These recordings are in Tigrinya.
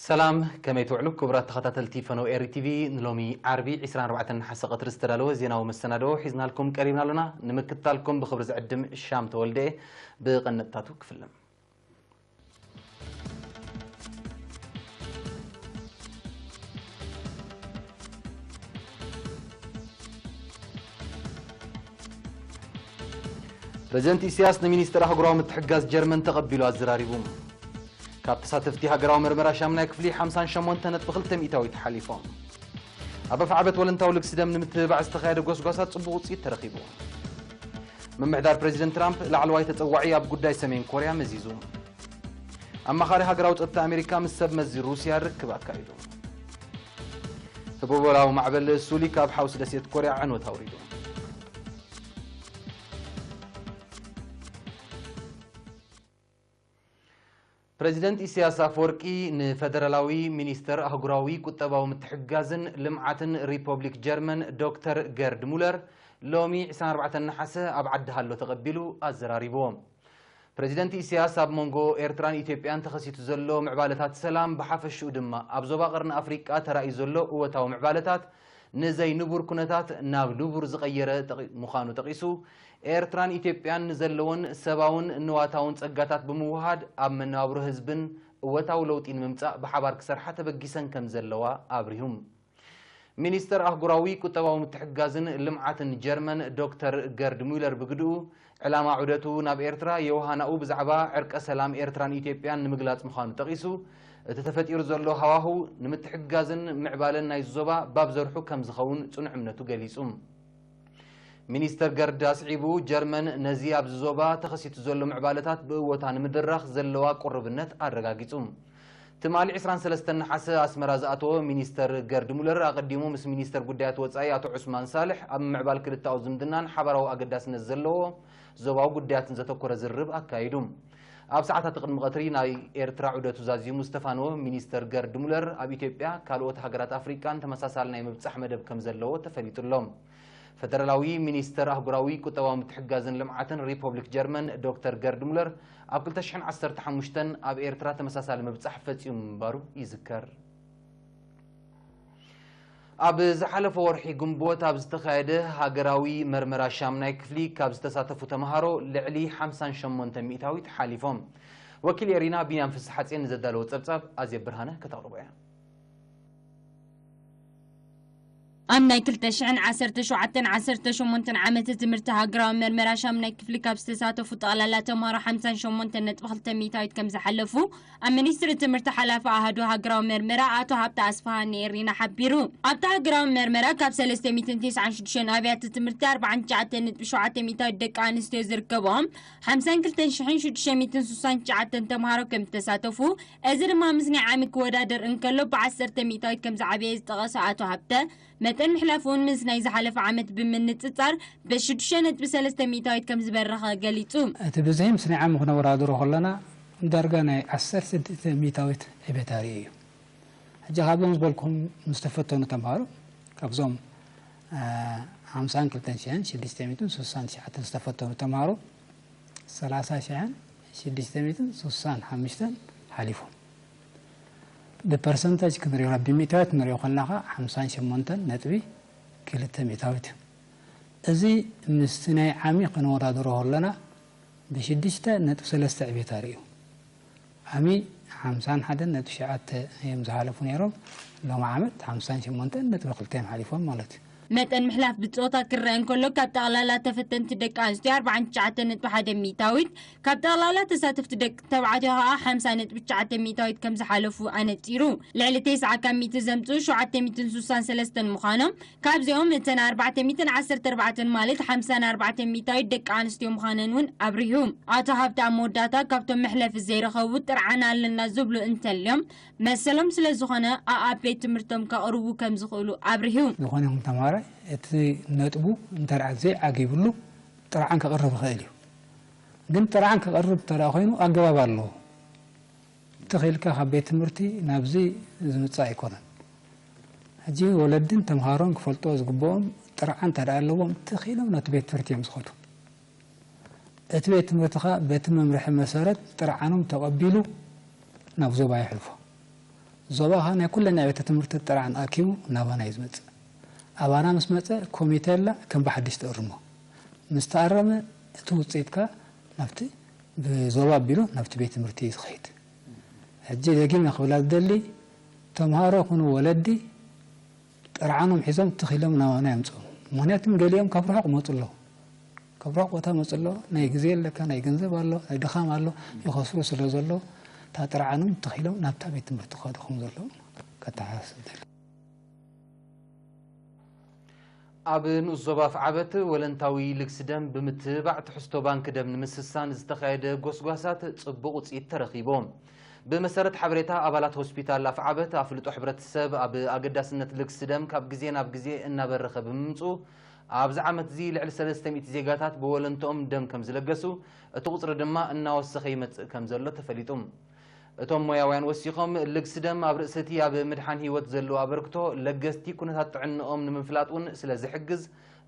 ሰላም፣ ከመይ ትውዕሉ ክቡራት ተኸታተልቲ ፈነው ኤሪ ቲቪ? ንሎሚ ዓርቢ ዕስራን ኣርባዕተን ነሓሰ ቀትሪ ዝተዳለወ ዜናዊ መሰናድኦ ሒዝናልኩም ቀሪብና ኣሎና። ንምክትታልኩም ብኽብሪ ዝዕድም ሻም ተወልደ። ብቐንጥታቱ ክፍልም። ፕረዚደንት ኢሳያስ ንሚኒስተር ኣህጉራዊ ምትሕግጋዝ ጀርመን ተቐቢሉ ኣዘራሪቡ። ካብ ተሳተፍቲ ሃገራዊ መርመራ ሻምናይ ክፍሊ ሓምሳን ሸሞንተ ነጥቢ ክልተ ሚእታዊት ሓሊፎም። ኣብ ኣፍዓበት ወለንታዊ ልግሲ ደም ንምትብባዕ ዝተኻየደ ጎስጓሳት ጽቡቕ ውጽኢት ተረኺቡ። ምምሕዳር ፕረዚደንት ትራምፕ ላዕለዋይ ተጸዋዒ ኣብ ጉዳይ ሰሜን ኮርያ መዚዙ። ኣማኻሪ ሃገራዊ ጸጥታ ኣሜሪካ ምስ ሰብ መዚ ሩስያ ርክብ ኣካይዱ። ህቦቦላዊ ማዕበል ሱሊ ካብ ሓውሲ ደሴት ኮርያ ዕንወት ኣውሪዱ። ፕረዚደንት ኢሳያስ ኣፈወርቂ ንፈደራላዊ ሚኒስተር ኣህጉራዊ ቁጠባዊ ምትሕግጋዝን ልምዓትን ሪፖብሊክ ጀርመን ዶክተር ገርድ ሙለር ሎሚ ዕስራን ኣርባዕተን ነሓሰ ኣብ ዓዲ ሃሎ ተቐቢሉ ኣዘራሪብዎ። ፕረዚደንት ኢሳያስ ኣብ መንጎ ኤርትራን ኢትዮጵያን ተኸሲቱ ዘሎ ምዕባለታት ሰላም ብሓፈሽኡ ድማ ኣብ ዞባ ቀርኒ ኣፍሪቃ ተራእዩ ዘሎ እወታዊ ምዕባለታት ንዘይንቡር ኩነታት ናብ ንቡር ዝቐየረ ጠቒ-፣ ምዃኑ ጠቒሱ፣ ኤርትራን ኢትዮጵያን ንዘለወን ሰባውን ንዋታውን ጸጋታት ብምውሃድ ኣብ መነባብሮ ህዝብን እወታዊ ለውጢ ንምምጻእ ብሓባር ክሰርሓ ተበጊሰን ከም ዘለዋ ኣብሪሁ። ሚኒስተር ኣህጉራዊ ቁጠባዊ ምትሕግጋዝን ልምዓትን ጀርመን ዶክተር ገርድ ሙለር ብግድኡ፣ ዕላማ ዑደቱ ናብ ኤርትራ የውሃናኡ ብዛዕባ ዕርቀ ሰላም ኤርትራን ኢትዮጵያን ንምግላጽ ምዃኑ ጠቒሱ፣ እቲ ተፈጢሩ ዘሎ ሃዋህው ንምትሕግጋዝን ምዕባለን ናይዚ ዞባ ባብ ዘርሑ ከም ዝኸውን ጽኑዕ እምነቱ ገሊጹ። ሚኒስተር ገርድ ኣስዒቡ፣ ጀርመን ነዚ ኣብዚ ዞባ ተኸሲቱ ዘሎ ምዕባለታት ብእወታ ንምድራኽ ዘለዋ ቁርብነት ኣረጋጊጹ። ትማሊ ዕስራን ሰለስተን ነሓሰ ኣስመራ ዝኣተወ ሚኒስተር ገርድ ሙለር ኣቐዲሙ ምስ ሚኒስተር ጉዳያት ወጻኢ ኣቶ ዑስማን ሳልሕ ኣብ ምምዕባል ክልተኣዊ ዝምድናን ሓባራዊ ኣገዳስነት ዘለዎ ዞባዊ ጉዳያትን ዘተኮረ ዝርርብ ኣካይዱ። ኣብ ሰዓታት ቅድሚ ቀትሪ ናይ ኤርትራ ዑደቱ ዛዚሙ ዝተፋነወ ሚኒስተር ገርድ ሙለር ኣብ ኢትዮጵያ ካልኦት ሃገራት ኣፍሪቃን ተመሳሳሊ ናይ ምብጻሕ መደብ ከም ዘለዎ ተፈሊጡ ኣሎ። ፈደራላዊ ሚኒስተር ኣህጉራዊ ቁጠባዊ ምትሕግጋዝን ልምዓትን ሪፖብሊክ ጀርመን ዶክተር ገርድ ሙለር ኣብ ክልተ ሽሕን ዓሰርተ ሓሙሽተን ኣብ ኤርትራ ተመሳሳሊ ምብጻሕ ፈጺሙ ምንባሩ ይዝከር። ኣብ ዝሓለፈ ወርሒ ግንቦት ኣብ ዝተኻየደ ሃገራዊ መርመራ ሻምናይ ክፍሊ ካብ ዝተሳተፉ ተምሃሮ ልዕሊ ሓምሳን ሸሞንተ ሚእታዊት ሓሊፎም። ወኪል ኤሪና ቢንያም ፍስሓጼን ንዘዳለዎ ጸብጻብ ኣዜብ ብርሃነ ከተቕርቦ እያ። ኣብ ናይ ክልተ ሽሕን ዓሰርተ ሸውዓተን ዓሰርተ ሸሞንተን ዓመተ ትምህርቲ ሃገራዊ መርመራ ሻምናይ ክፍሊ ካብ ዝተሳተፉ ጠቕላላ ተምሃሮ ሓምሳን ሸሞንተን ነጥቢ ክልተ ሚእታዊት ከም ዝሓለፉ ኣብ ሚኒስትሪ ትምህርቲ ሓላፊ ኣሃዱ ሃገራዊ መርመራ ኣቶ ሃብተ ኣስፍሃ ንኤሪና ሓቢሩ። ኣብቲ ሃገራዊ መርመራ ካብ ሰለስተ ሚእትን ተስዓን ሽዱሽተን ኣብያተ ትምህርቲ ኣርባዓን ትሽዓተን ነጥቢ ሸውዓተ ሚእታዊት ደቂ ኣንስትዮ ዝርከብኦም ሓምሳን ክልተን ሽሕን ሽዱሽተ ሚእትን ስሳን ትሽዓተን ተምሃሮ ከም ዝተሳተፉ፣ እዚ ድማ ምስ ናይ ዓሚ ክወዳደር እንከሎ ብዓሰርተ ሚእታዊት ከም ዝዓበየ ዝጠቐሰ ኣቶ ሃብተ፣ መጠን ምሕላፍ እውን ምስ ናይ ዝሓለፈ ዓመት ብምንጽጻር ብሽዱሽተ ነጥቢ ሰለስተ ሚእታዊት ከም ዝበረኸ ገሊጹ። እቲ ብዝሒ ምስ ናይ ዓሚ ክነወዳድሮ ከለና ዳርጋ ናይ ዓሰርተ ሽዱሽተ ሚእታዊት ዕቤት ኣርእዩ እዩ። ሕጂ ካብዞም ዝበልኩም ዝተፈተኑ ተምሃሮ፣ ካብዞም፣ አ፣ ሓምሳን ክልተን ሽሕን ሽዱሽተ ሚእትን ስሳን ትሽዓተን ዝተፈተኑ ተምሃሮ፣ ሰላሳ ሽሕን ሽዱሽተ ሚእትን ስሳን ሓሙሽተን ሓሊፎም። ብፐርሰንታጅ ክንሪኦ፣ ብሚእታዊት ክንሪኦ ከለና ኸዓ ሓምሳን ሸሞንተን ነጥቢ ክልተ ሚእታዊት እዩ። እዚ ምስቲ ናይ ዓሚ ከነወዳድሮ ከለና ብሽዱሽተ ነጥቢ ሰለስተ ዕቤት ኣርእዩ። ዓሚ ሓምሳን ሓደን ነጥቢ ሸውዓተ እዮም ዝሓለፉ ነይሮም። ሎሚ ዓመት ሓምሳን ሸሞንተን ነጥቢ ክልተ እዮም ሓሊፎም ማለት እዩ። መጠን ምሕላፍ ብጾታ ክረአ እንከሎ፣ ካብ ጠቕላላ ተፈተንቲ ደቂ ኣንስትዮ ኣርባዓን ትሽዓተን ነጥቢ ሓደ ሚእታዊት፣ ካብ ጠቕላላ ተሳተፍቲ ደቂ ተባዕትዮ ከኣ ሓምሳ ነጥቢ ትሽዓተ ሚእታዊት ከም ዝሓለፉ ኣነጺሩ። ልዕሊ ተስዓ ካብ ሚእቲ ዘምጽኡ ሸውዓተ ሚእትን ስሳን ሰለስተን ምዃኖም፣ ካብዚኦም እተን ኣርባዕተ ሚእትን ዓሰርተ ኣርባዕተን ማለት ሓምሳን ኣርባዕተን ሚእታዊት ደቂ ኣንስትዮ ምዃነን እውን ኣብሪሁ። ኣቶ ሃብተ ኣብ መወዳእታ፣ ካብቶም መሕለፊ ዘይረኸቡ ጥርዓን ኣለና ዝብሉ እንተልዮም፣ መሰሎም ስለ ዝኾነ ኣኣብ ቤት ትምህርቶም ከቕርቡ ከም ዝኽእሉ ኣብሪሁ። ዝኾነ ይኹን ተምሃራይ እቲ ነጥቡ እንተ ደኣ ዘይዓጊብሉ ጥርዓን ከቕርብ ይኽእል እዩ። ግን ጥርዓን ከቕርብ እንተ ደኣ ኮይኑ ኣገባብ ኣለዎ። ትኽ ኢልካ ካብ ቤት ትምህርቲ ናብዚ ዝምጻእ ኣይኮነን። ሕጂ ወለድን ተምሃሮን ክፈልጥዎ ዝግብኦም ጥርዓን እንተ ደኣ ኣለዎም ትኽ ኢሎም ናብቲ ቤት ትምህርቲ እዮም ዝኸዱ። እቲ ቤት ትምህርቲ ኸኣ በቲ መምርሒ መሰረት ጥርዓኖም ተቐቢሉ ናብ ዞባ የሕልፎ። ዞባኻ ናይ ኩለን ኣብያተ ትምህርቲ ጥርዓን ኣኪቡ ናባና እዩ ዝመጽእ። ኣባና ምስ መጸ ኮሚቴ ኣላ ከም ብሓድሽ ትእርሞ። ምስ ተኣረመ እቲ ውጽኢትካ ናብቲ ብዞባ ኣቢሉ ናብቲ ቤት ትምህርቲ እዩ ዝኸይድ። ሕጂ ደጊመ ክብላ ዝደሊ፣ ተምሃሮ ኩኑ ወለዲ ጥርዓኖም ሒዞም ትኺሎም ናባና የምጽኡ። ምኽንያቱም ገሊኦም ካብ ርሑቕ መጹ ኣለዉ። ካብ ርሑቕ ቦታ መጹ ኣለዉ። ናይ ግዜ ኣለካ፣ ናይ ገንዘብ ኣሎ፣ ናይ ድኻም ኣሎ፣ ይኸስሩ ስለ ዘለዉ፣ እታ ጥርዓኖም ትኺሎም ናብታ ቤት ትምህርቲ ክኸዱ ከም ዘለዎም ከተሓሳስብ ደሊ። ኣብ ንኡስ ዞባ ኣፍዓበት ወለንታዊ ልግሲ ደም ብምትብባዕ ትሕዝቶ ባንክ ደም ንምስሳን ዝተኻየደ ጎስጓሳት ጽቡቕ ውጽኢት ተረኺቡ። ብመሰረት ሓበሬታ ኣባላት ሆስፒታል ኣፍዓበት፣ ኣፍልጦ ሕብረተሰብ ኣብ ኣገዳስነት ልግሲ ደም ካብ ግዜ ናብ ግዜ እናበረኸ ብምምጽኡ፣ ኣብዚ ዓመት እዚ ልዕሊ ሰለስተ ሚእቲ ዜጋታት ብወለንትኦም ደም ከም ዝለገሱ፣ እቲ ቁጽሪ ድማ እናወሰኸ ይመጽእ ከም ዘሎ ተፈሊጡ። እቶም ሞያውያን ወሲኾም፣ ልግሲ ደም ኣብ ርእሲ እቲ ኣብ ምድሓን ህይወት ዘለዎ ኣበርክቶ፣ ለገስቲ ኩነታት ጥዕንኦም ንምፍላጥ እውን ስለ ዝሕግዝ፣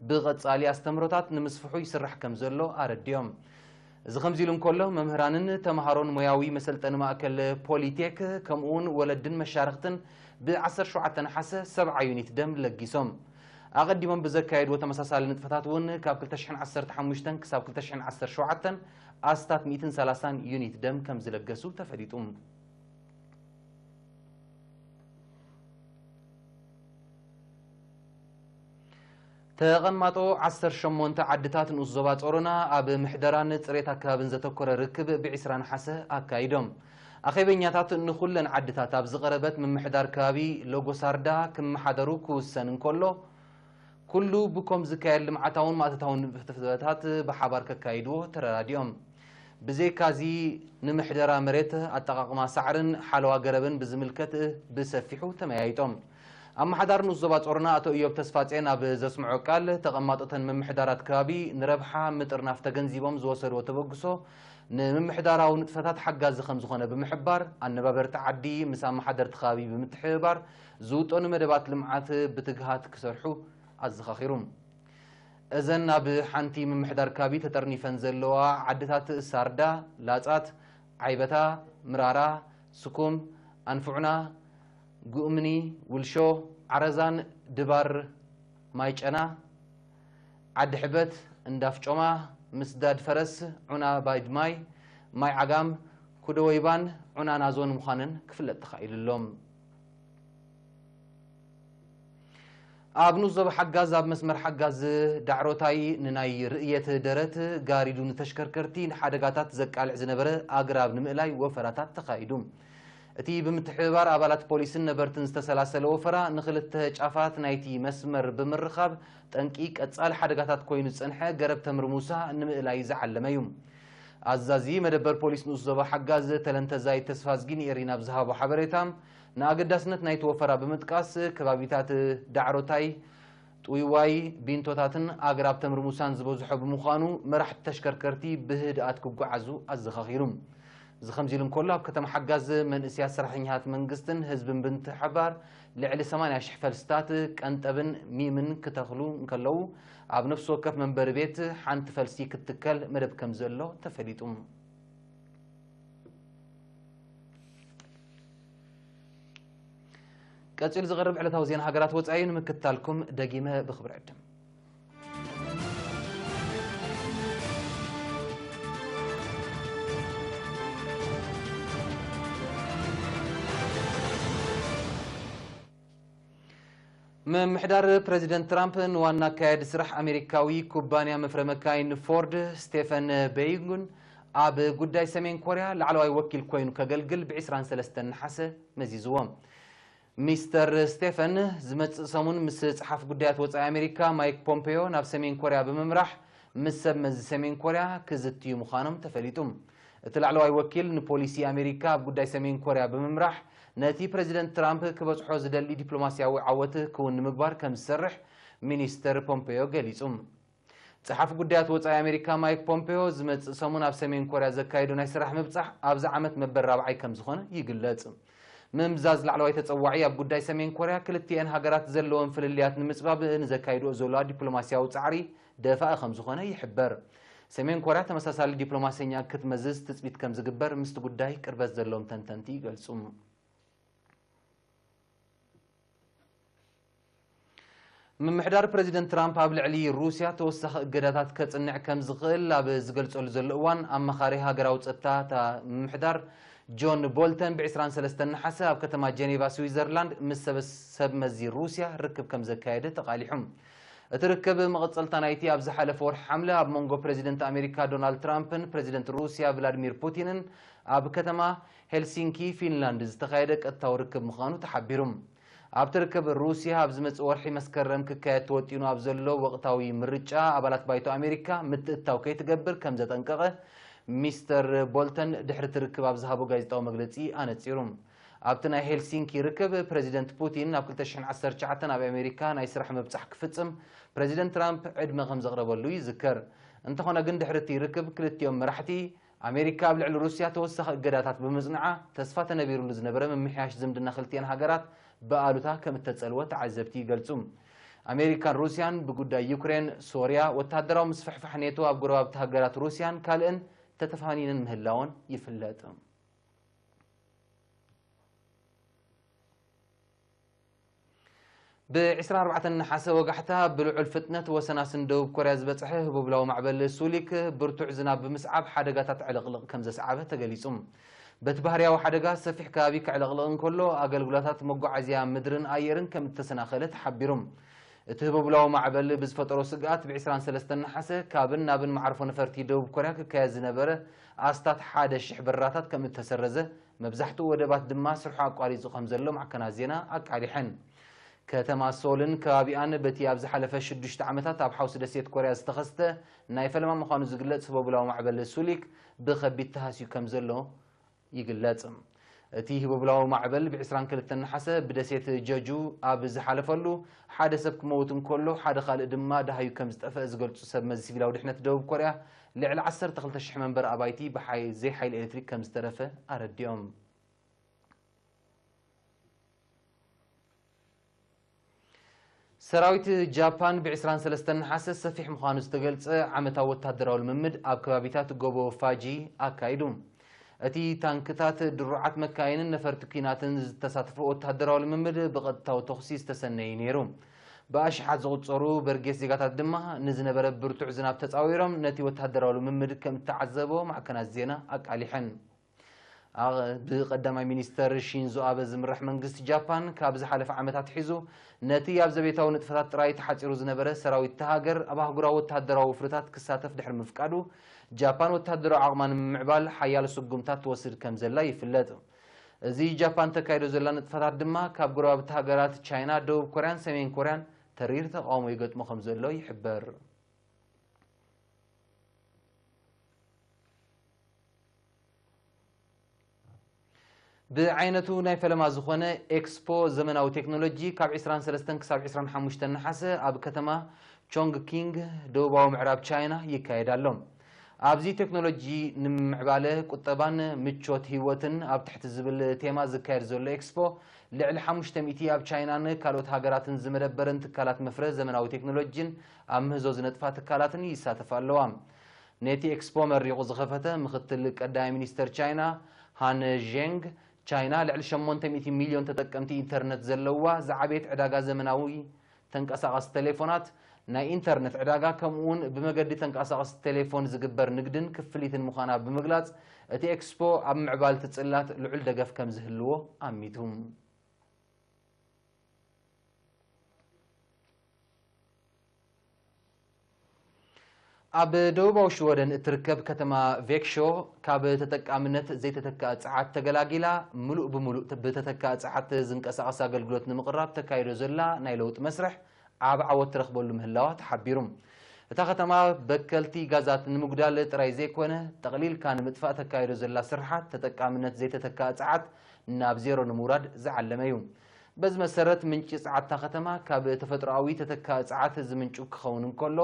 ብቐጻሊ ኣስተምህሮታት ንምስፍሑ ይስራሕ ከም ዘሎ ኣረዲኦም። እዚ ከምዚ ኢሉ እንከሎ፣ መምህራንን ተምሃሮን ሞያዊ መሰልጠኒ ማእከል ፖሊቴክ፣ ከምኡውን ወለድን መሻርኽትን ብ ዓሰርተ ሸውዓተ ነሓሰ ሰብዓ ዩኒት ደም ለጊሶም። ኣቐዲሞም ብዘካየድዎ ተመሳሳሊ ንጥፈታት እውን ካብ ክልተ ሽሕን ዓሰርተ ሓሙሽተን ክሳብ ክልተ ሽሕን ዓሰርተ ሸውዓተን ኣስታት ሚእትን ሰላሳን ዩኒት ደም ከም ዝለገሱ ተፈሊጡ። ተቐማጦ ዓሰርተ ሸሞንተ ዓድታት ንኡስ ዞባ ጾሮና ኣብ ምሕደራን ጽሬት ኣከባብን ዘተኮረ ርክብ ብ ዕስራ ነሓሰ ኣካይዶም። ኣኼበኛታት ንኹለን ዓድታት ኣብ ዝቐረበት ምምሕዳር ከባቢ ሎጎሳርዳ ክመሓደሩ ክውሰን እንከሎ፣ ኩሉ ብኮም ዝካየድ ልምዓታውን ማእቶታውን ንጥፈታት ብሓባር ከካይድዎ ተረዳዲኦም። ብዘይካዚ፣ ንምሕደራ መሬት፣ ኣጠቓቕማ ሳዕርን ሓለዋ ገረብን ብዝምልከት ብሰፊሑ ተመያይጦም። ኣመሓዳሪ ንኡስ ዞባ ጾሮና ኣቶ እዮብ ተስፋጼን ኣብ ዘስምዖ ቃል፣ ተቐማጦተን ምምሕዳራት ከባቢ ንረብሓ ምጥርናፍ ተገንዚቦም ዝወሰድዎ ተበግሶ ንምምሕዳራዊ ንጥፈታት ሓጋዚ ከም ዝኾነ ብምሕባር፣ ኣነባበርቲ ዓዲ ምስ ኣመሓደርቲ ከባቢ ብምትሕብባር ዝውጠኑ መደባት ልምዓት ብትግሃት ክሰርሑ ኣዘኻኺሩ። እዘን ኣብ ሓንቲ ምምሕዳር ከባቢ ተጠርኒፈን ዘለዋ ዓድታት ሳርዳ፣ ላጻት፣ ዓይበታ፣ ምራራ፣ ስኩም፣ ኣንፍዑና፣ ጉእምኒ፣ ውልሾ፣ ዓረዛን ድባር ማይጨና፣ ዓዲ ሕበት፣ እንዳፍጮማ፣ ምስዳድ ፈረስ፣ ዑና ባይድማይ፣ ማይ ዓጋም፣ ኩደወይባን ዑና ናዞን ምዃነን ክፍለጥ ተኻኢሉ ኣሎ። ኣብ ንኡስ ዞባ ሓጋዝ ኣብ መስመር ሓጋዝ ዳዕሮታይ ንናይ ርእየት ደረት ጋሪዱ ንተሽከርከርቲ ንሓደጋታት ዘቃልዕ ዝነበረ ኣግራብ ንምእላይ ወፈራታት ተኻይዱ። እቲ ብምትሕብባር ኣባላት ፖሊስን ነበርትን ዝተሰላሰለ ወፈራ ንኽልተ ጫፋት ናይቲ መስመር ብምርኻብ ጠንቂ ቀጻሊ ሓደጋታት ኮይኑ ዝጸንሐ ገረብ ተምሪ ሙሳ ንምእላይ ዝዓለመ እዩ። ኣዛዚ መደበር ፖሊስ ንኡስ ዞባ ሓጋዝ ተለንተዛይ ተስፋዝጊ ንኤሪና ኣብ ዝሃቦ ሓበሬታ፣ ንኣገዳስነት ናይቲ ወፈራ ብምጥቃስ፣ ከባቢታት ዳዕሮታይ፣ ጥውይዋይ፣ ቢንቶታትን ኣግራብ ተምሪ ሙሳን ዝበዝሖ ብምዃኑ፣ መራሕቲ ተሽከርከርቲ ብህድኣት ክጓዓዙ ኣዘኻኺሩ። እዚ ከምዚ ኢሉ እንከሎ፣ ኣብ ከተማ ሓጋዝ መንእሰያት ሰራሕተኛታት መንግስትን ህዝብን ብምትሕብባር ልዕሊ ሰማንያ ሽሕ ፈልስታት ቀንጠብን ሚምን ክተኽሉ እንከለዉ፣ ኣብ ነፍሲ ወከፍ መንበሪ ቤት ሓንቲ ፈልሲ ክትትከል መደብ ከም ዘሎ ተፈሊጡ። ቀጺሉ ዝቐርብ ዕለታዊ ዜና ሃገራት ወጻኢ ንምክትታልኩም ደጊመ ብኽብሪ ዕድም። ምምሕዳር ፕረዚደንት ትራምፕ ንዋና ኣካያዲ ስራሕ ኣሜሪካዊ ኩባንያ መፍረ መካይን ፎርድ ስቴፈን ቤይጉን ኣብ ጉዳይ ሰሜን ኮርያ ላዕለዋይ ወኪል ኮይኑ ከገልግል ብ ዕስራን ሰለስተን ነሓሰ መዚዝዎ። ሚስተር ስቴፈን ዝመጽእ ሰሙን ምስ ጸሓፊ ጉዳያት ወጻኢ ኣሜሪካ ማይክ ፖምፔዮ ናብ ሰሜን ኮርያ ብምምራሕ ምስ ሰብ መዚ ሰሜን ኮርያ ክዝትዩ ምዃኖም ተፈሊጡ። እቲ ላዕለዋይ ወኪል ንፖሊሲ ኣሜሪካ ኣብ ጉዳይ ሰሜን ኮርያ ብምምራሕ ነቲ ፕረዚደንት ትራምፕ ክበጽሖ ዝደሊ ዲፕሎማስያዊ ዓወት ክውን ንምግባር ከም ዝሰርሕ ሚኒስተር ፖምፔዮ ገሊጹ። ጸሓፊ ጉዳያት ወጻኢ ኣሜሪካ ማይክ ፖምፔዮ ዝመጽእ ሰሙን ኣብ ሰሜን ኮርያ ዘካይዶ ናይ ስራሕ ምብጻሕ ኣብዚ ዓመት መበል ራብዓይ ከም ዝኾነ ይግለጽ። ምምዛዝ ላዕለዋይ ተጸዋዒ ኣብ ጉዳይ ሰሜን ኮርያ ክልቲኤን ሃገራት ዘለወን ፍልልያት ንምጽባብ ንዘካይድኦ ዘለዋ ዲፕሎማስያዊ ጻዕሪ ደፋኢ ከም ዝኾነ ይሕበር። ሰሜን ኮርያ ተመሳሳሊ ዲፕሎማሰኛ ክትመዝዝ ትጽቢት ከም ዝግበር ምስቲ ጉዳይ ቅርበት ዘለዎም ተንተንቲ ይገልጹ። ምምሕዳር ፕረዚደንት ትራምፕ ኣብ ልዕሊ ሩስያ ተወሳኺ እገዳታት ከጽንዕ ከም ዝኽእል ኣብ ዝገልጸሉ ዘሎ እዋን፣ ኣማኻሪ ሃገራዊ ጸጥታ እታ ምምሕዳር ጆን ቦልተን ብ ዕስራን ሰለስተን ነሓሰ ኣብ ከተማ ጀኔቫ ስዊዘርላንድ ምስ ሰበ-፣ ሰብ መዚ ሩስያ ርክብ ከም ዘካየደ ተቓሊሑ። እቲ ርክብ መቐጸልታ ናይቲ ኣብ ዝሓለፈ ወርሒ ሓምለ ኣብ መንጎ ፕረዚደንት ኣሜሪካ ዶናልድ ትራምፕን ፕረዚደንት ሩስያ ቭላድሚር ፑቲንን ኣብ ከተማ ሄልሲንኪ ፊንላንድ ዝተኻየደ ቀጥታዊ ርክብ ምዃኑ ተሓቢሩ። ኣብቲ ርክብ፣ ሩስያ ኣብ ዝመጽእ ወርሒ መስከረም ክካየድ ተወጢኑ ኣብ ዘሎ ወቕታዊ ምርጫ ኣባላት ባይቶ ኣሜሪካ ምትእትታው ከይትገብር ከም ዘጠንቀቐ ሚስተር ቦልተን ድሕሪ እቲ ርክብ ኣብ ዝሃቦ ጋዜጣዊ መግለጺ ኣነጺሩ። ኣብቲ ናይ ሄልሲንኪ ርክብ፣ ፕረዚደንት ፑቲን ናብ ክልተ ሽሕን ዓሰርተ ትሽዓተን ኣብ ኣሜሪካ ናይ ስራሕ ምብጻሕ ክፍጽም ፕረዚደንት ትራምፕ ዕድመ ከም ዘቕረበሉ ይዝከር። እንተኾነ ግን፣ ድሕሪ እቲ ርክብ ክልቲኦም መራሕቲ ኣሜሪካ ኣብ ልዕሊ ሩስያ ተወሳኺ እገዳታት ብምጽንዓ፣ ተስፋ ተነቢሩሉ ዝነበረ ምምሕያሽ ዝምድና ክልቲኤን ሃገራት ብኣሉታ ከም እተጸልወ ተዓዘብቲ ይገልጹ። ኣሜሪካን ሩስያን ብጉዳይ ዩክሬን፣ ሶርያ፣ ወተሃደራዊ ምስፍሕፋሕ ኔቶ ኣብ ጎረባብቲ ሃገራት ሩስያን ካልእን ተተፋኒነን ምህላወን ይፍለጥ። ብ ዕስራን ኣርባዕተን ነሓሰ ወጋሕታ፣ ብልዑል ፍጥነት ወሰናስን ደቡብ ኮርያ ዝበጽሐ ህቦብላዊ ማዕበል ሱሊክ፣ ብርቱዕ ዝናብ ብምስዓብ ሓደጋታት ዕልቕልቕ ከም ዘስዓበ ተገሊጹ። በቲ ባህርያዊ ሓደጋ፣ ሰፊሕ ከባቢ ክዕለቕልቕ እንከሎ፣ ኣገልግሎታት መጓዓዝያ ምድርን ኣየርን ከም እተሰናኸለ ተሓቢሩ። እቲ ህቦብላዊ ማዕበል ብዝፈጠሮ ስግኣት፣ ብ ዕስራን ሰለስተን ነሓሰ ካብን ናብን መዓርፎ ነፈርቲ ደቡብ ኮርያ ክካየድ ዝነበረ ኣስታት ሓደ ሽሕ በረራታት ከም እተሰረዘ፣ መብዛሕትኡ ወደባት ድማ ስርሑ ኣቋሪጹ ከም ዘሎ ማዕከናት ዜና ኣቃሊሐን። ከተማ ሶልን ከባቢኣን በቲ ኣብ ዝሓለፈ ሽዱሽተ ዓመታት ኣብ ሓውሲ ደሴት ኮርያ ዝተኸስተ ናይ ፈለማ ምዃኑ ዝግለጽ ህቦብላዊ ማዕበል ሱሊክ ብኸቢድ ተሃስዩ ከም ዘሎ ይግለጽ። እቲ ህቦብላዊ ማዕበል ብ ዕስራን ክልተን ነሓሰ ብደሴት ጀጁ ኣብ ዝሓለፈሉ፣ ሓደ ሰብ ክመውት እንከሎ፣ ሓደ ካልእ ድማ ደሃዩ ከም ዝጠፍአ ዝገልጹ ሰብ መዚ ሲቪላዊ ድሕነት ደቡብ ኮርያ፣ ልዕሊ ዓሰርተ ክልተ ሽሕ መንበሪ ኣባይቲ ብሓይ-፣ ዘይሓይሊ ኤሌክትሪክ ከም ዝተረፈ ኣረዲኦም። ሰራዊት ጃፓን ብ ዕስራን ሰለስተን ነሓሰ ሰፊሕ ምዃኑ ዝተገልጸ ዓመታዊ ወታደራዊ ልምምድ ኣብ ከባቢታት ጎቦ ፋጂ ኣካይዱ። እቲ ታንክታት፣ ድሩዓት መካይንን ነፈርቲ ኲናትን ዝተሳተፎ ወታደራዊ ልምምድ ብቐጥታዊ ተኹሲ ዝተሰነየ እዩ ነይሩ። ብኣሽሓት ዝቑጸሩ በርጌስ ዜጋታት ድማ ንዝነበረ ብርቱዕ ዝናብ ተጻዊሮም ነቲ ወታደራዊ ልምምድ ከም እተዓዘቦ ማዕከናት ዜና ኣቃሊሐን። ኣቕ-፣ ብቀዳማይ ሚኒስተር ሺንዞ ኣበ ዝምራሕ መንግስቲ ጃፓን፣ ካብ ዝሓለፈ ዓመት ኣትሒዙ ነቲ ኣብ ዘቤታዊ ንጥፈታት ጥራይ ተሓጺሩ ዝነበረ ሰራዊት እታ ሃገር ኣብ ኣህጉራዊ ወተሃደራዊ ወፍርታት ክሳተፍ ድሕሪ ምፍቃዱ፣ ጃፓን ወተሃደራዊ ዓቕማ ንምምዕባል ሓያሎ ስጉምታት ትወስድ ከም ዘላ ይፍለጥ። እዚ ጃፓን ተካይዶ ዘላ ንጥፈታት ድማ፣ ካብ ጎረባብቲ ሃገራት ቻይና፣ ደቡብ ኮርያን ሰሜን ኮርያን ተሪር ተቃውሞ ይገጥሞ ከም ዘሎ ይሕበር። ብዓይነቱ ናይ ፈለማ ዝኾነ ኤክስፖ ዘመናዊ ቴክኖሎጂ፣ ካብ ዕስራን ሰለስተን ክሳብ ዕስራን ሓሙሽተን ነሓሰ ኣብ ከተማ ቾንግ ኪንግ፣ ደቡባዊ ምዕራብ ቻይና ይካየድ ኣሎ። ኣብዚ ቴክኖሎጂ ንምምዕባለ ቁጠባን ምቾት ህይወትን ኣብ ትሕቲ ዝብል ቴማ ዝካየድ ዘሎ ኤክስፖ፣ ልዕሊ ሓሙሽተ ሚእቲ ኣብ ቻይናን ካልኦት ሃገራትን ዝመደበርን ትካላት መፍረ ዘመናዊ ቴክኖሎጂን ኣብ ምህዞ ዝነጥፋ ትካላትን ይሳተፋ ኣለዋ። ነቲ ኤክስፖ መሪቑ ዝኸፈተ ምኽትል ቀዳማይ ሚኒስተር ቻይና ሃን ዤንግ፣ ቻይና ልዕሊ ሸሞንተ ሚእቲ ሚልዮን ተጠቀምቲ ኢንተርነት ዘለዋ ዝዓበየት ዕዳጋ ዘመናዊ ተንቀሳቐስቲ ቴሌፎናት፣ ናይ ኢንተርነት ዕዳጋ፣ ከምኡ'ውን ብመገዲ ተንቀሳቐስቲ ቴሌፎን ዝግበር ንግድን ክፍሊትን ምዃና ብምግላጽ፣ እቲ ኤክስፖ ኣብ ምዕባልቲ ጽላት ልዑል ደገፍ ከም ዝህልዎ ኣሚቱ። ኣብ ደቡባዊ ሽወደን እትርከብ ከተማ ቬክሾ፣ ካብ ተጠቃምነት ዘይተተክኣ ጸዓት ተገላጊላ፣ ምሉእ ብምሉእ ብተተክኣ ጸዓት ዝንቀሳቐስ ኣገልግሎት ንምቕራብ ተካይዶ ዘላ ናይ ለውጢ መስርሕ ዓቢ ዓወት ትረኽበሉ ምህላዋ ተሓቢሩ። እታ ከተማ በከልቲ ጋዛት ንምጉዳል ጥራይ ዘይኮነ፣ ጠቕሊልካ ንምጥፋእ ተካይዶ ዘላ ስርሓት፣ ተጠቃምነት ዘይተተክኣ ጸዓት ናብ ዜሮ ንምውራድ ዝዓለመ እዩ። በዚ መሰረት፣ ምንጪ ጸዓት እታ ከተማ ካብ ተፈጥሮኣዊ ተተካኢ ጸዓት ዝምንጩ ክኸውን እንከሎ፣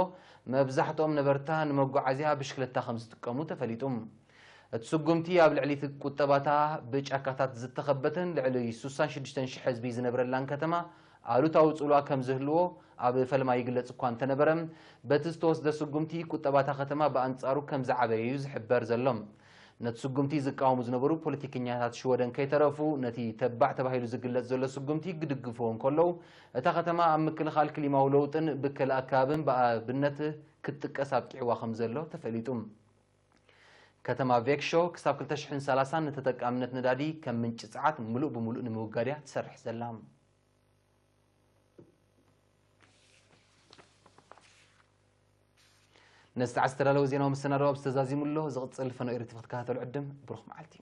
መብዛሕትኦም ነበርታ ንመጓዓዝያ ብሽክለታ ከም ዝጥቀሙ ተፈሊጡ። እቲ ስጉምቲ፣ ኣብ ልዕሊ እቲ ቁጠባታ ብጫካታት ዝተኸበተን ልዕሊ ስሳን ሽዱሽተን ሽሕ ህዝቢ ዝነብረላን ከተማ፣ ኣሉታዊ ጽልዋ ከም ዝህልዎ ኣብ ፈለማ ይግለጽ እኳ እንተነበረ፣ በቲ ዝተወስደ ስጉምቲ፣ ቁጠባታ ከተማ ብኣንጻሩ ከም ዝዓበየ እዩ ዝሕበር ዘሎ። ነቲ ስጉምቲ ዝቃወሙ ዝነበሩ ፖለቲከኛታት ሽወደን ከይተረፉ፣ ነቲ ተባዕ ተባሂሉ ዝግለጽ ዘሎ ስጉምቲ ክድግፍዎ እንከለዉ፣ እታ ከተማ ኣብ ምክልኻል ክሊማዊ ለውጥን ብከላ ኣከባብን ብኣብነት ክትጥቀስ ኣብቂዕዋ ከም ዘሎ ተፈሊጡ። ከተማ ቬክሾ ክሳብ ክልተ ሽሕን ሰላሳን ንተጠቃምነት ነዳዲ ከም ምንጪ ጸዓት ምሉእ ብምሉእ ንምውጋድ እያ ትሰርሕ ዘላ። ነዚ ሰዓት ዝተዳለወ ዜናዊ መሰናዶ ኣብዚ ተዛዚሙ ኣሎ። ዝቕጽል ፈነው ኤሪትሪ ክትከታተሉ ዕድም። ብሩኽ መዓልቲ።